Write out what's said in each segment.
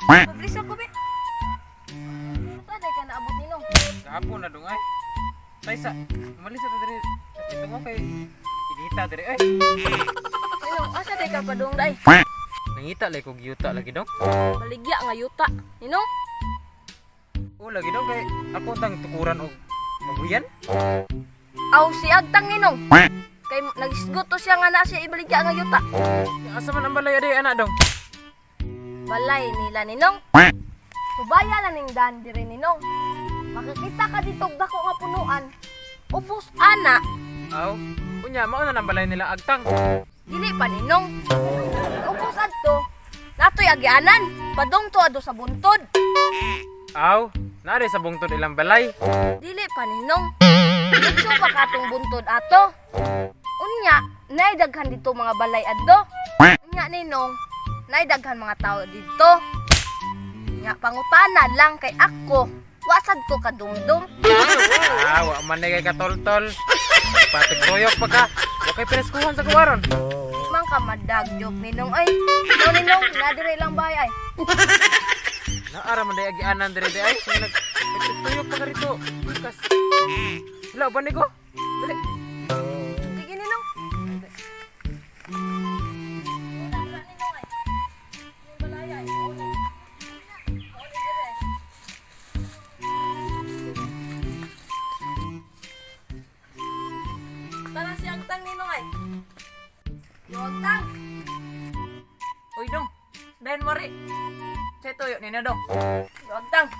Pabilis ako, be. Asa day ka naabot, Ninong? Gahapon na dong ay. Taysa, umalis sa ta diri. Ito mo kay inita diri ay. Ninong, asa day ka padung day? Nangita lay kog yuta lagi dong. Baligya nga yuta. Ninong, O lagi dong kay ako tang tukuran og maguyan. Aw si Agtang, Ninong. Kay nagisgot to siya nga na siya ibaligya nga yuta. Asa man ang balay aday ana dong? Balay nila, Ninong. Subaya na ning daan diri, Ninong. Makakita ka dito og dako nga punuan. Ubos ana, Aw, unya mao na nang balay nila Agtang. Dili pa, Ninong. Ubos adto. Natoy agianan, padung to ado sa buntod. Aw, naa sa bungtod ilang balay. Dili pa, Ninong. Dugso pa katong buntod ato. Unya, naay daghan dito mga balay adto. Unya, Ninong, naay daghan mga tao dito. Nya pangutana lang kay ako. Wa sad ko kadumdum. Ah, wa man na kay katoltol. Patig tuyok pa ka. Wa kay pineskuhan sa kuwaron. Di man ka madag joke, Ninong ay. No, Ninong, nadire lang bahay ay. Naara man day agianan diri day ay. Nag tuyok pa ka rito. Bukas. Wala ba ni ko? Dali. Sige, Ninong. Tara si Agtang, Ninong ay. Yo, Agtang. Uy dong, dayon mo ri. Sa tuyo nina dong. Yo, Agtang.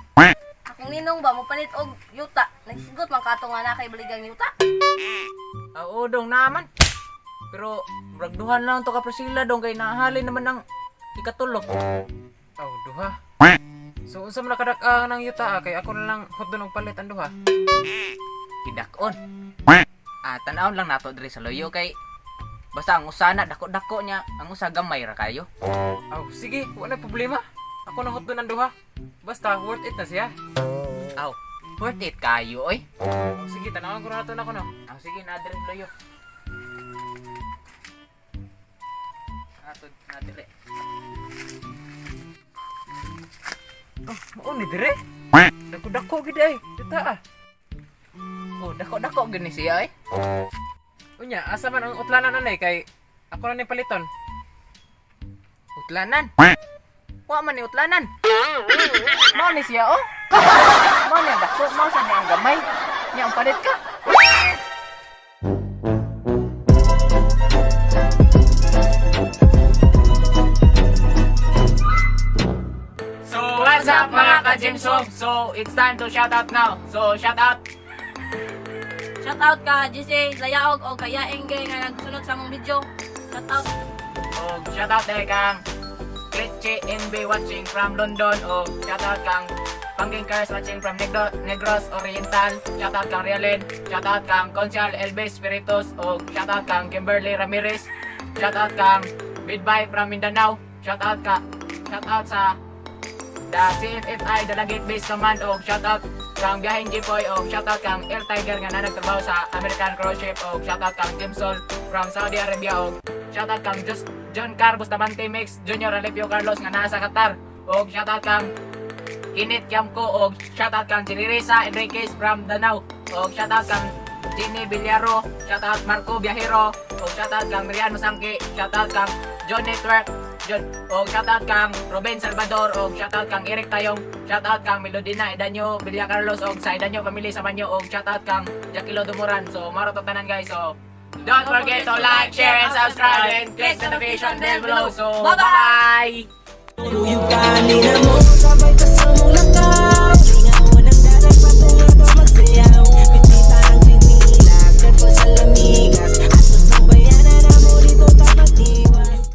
Akong ninong ba mo palit og yuta. Nagsigot man kato nga na kay baligang yuta. Oo dong naman. Pero murag duhan lang to ka Priscilla dong kay nahalin naman ang ikatulog. Aw, duha. So unsa man nakadak-ang ng yuta ah, kay ako na lang hotdon og palit ang duha. Gidak-on. Ah, tan-awon lang nato diri sa loyo kay basta ang usana dako-dako niya, ang usa gamay ra kayo. Aw, sige, wala problema. Ako na hotdon ang duha. Basta worth it na siya. Aw, worth it kayo oy. Aw, sige, tanawan ko na ato na ko no. Aw sige na diri sa loyo. Ato na diri. Oh, mao ni dire. Dako-dako gid ay. Yuta ah. Oh, dako-dako gini siya oy. Unya, asa man ang utlanan anay kay ako na ni paliton. Utlanan. Wa man ni utlanan. Mao ni siya oh. Mao ni ang dako, mao sa ni ang gamay. Nya ang palit ka. So what's up mga ka-Jimsob? So it's time to shout out now. So shout out. Shout out ka GC Layaog o kaya Engge nga nagsunod sa among video. Shout out. Og shout out dahil kang Klitche NB watching from London o shout out kang Pangging Cars watching from Negros Oriental. Shout out kang Rialin, shout out kang Conchal Elvis Spiritus o shout out kang Kimberly Ramirez, shout out kang Bidbay from Mindanao, shout out sa the CFFI Dalagit Base Command og shout out kang Biyaheng Jipoy og shout out kang Air Tiger nga na nagtrabaho sa American Cruise Ship og shout out kang Jim Sol from Saudi Arabia og shout out kang Just John Car Bustamante Mix Junior Alipio Carlos nga naa sa Qatar og shout out kang Kinit Kiamco og shout out kang Jinirisa Enriquez from Danau og shout out kang Jenny Villaro, shout out Marco Viajero og shout out kang Marian Masangki, shout out kang John Network John og shout out kang Ruben Salvador og shout out kang Eric Tayong, shout out kang Melodina Edanyo Villa Carlos og sa Edanyo family sa Banyo og shout out kang Jaquilo Dumuran. So maro to tanan guys. So don't forget to like, share and subscribe and click the notification bell below. So bye-bye. Kuyog ka nila.